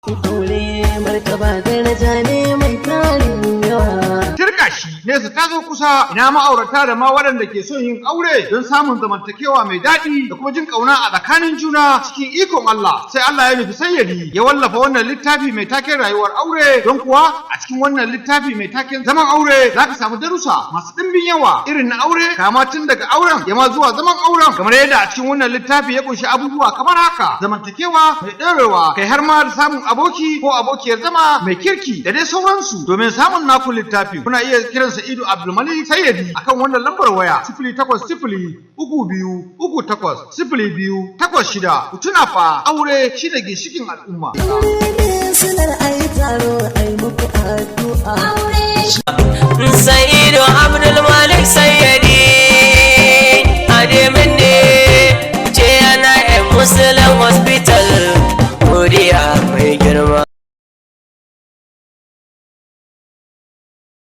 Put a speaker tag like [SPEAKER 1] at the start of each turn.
[SPEAKER 1] Aure martaba daraja ne mai tarin yawa.
[SPEAKER 2] Turka shi nesa ta zo kusa. Ina ma'aurata da ma waɗanda ke son yin aure don samun zamantakewa mai daɗi da kuma jin ƙauna a tsakanin juna. Cikin ikon Allah, sai Allah ya nufi Sayyadi ya wallafa wannan littafi mai taken Rayuwar Aure. Don kuwa a cikin wannan littafi mai taken Zaman Aure za ka samu darussa masu ɗimbin yawa irin na aure, kama tun daga auren ya ma zuwa zaman auren. Kamar yadda a cikin wannan littafi ya kunshi abubuwa kamar haka: zamantakewa mai ɗorewa, kai har ma da samun aboki ko abokiyar zama mai kirki, da dai sauransu. Domin samun naku littafi, kuna iya kiran Sa'idu Abdulmalik Sayyadi akan wannan lambar waya: 08032380286. Ku tuna fa, aure shine ginshikin al'umma.
[SPEAKER 1] Aure ne silar ayi taro ayi muku addu'a.
[SPEAKER 3] Sa'idu Abdul Malik Sayyadi Ademin ne ce yana Muslim Hospital. Godiya mai girma.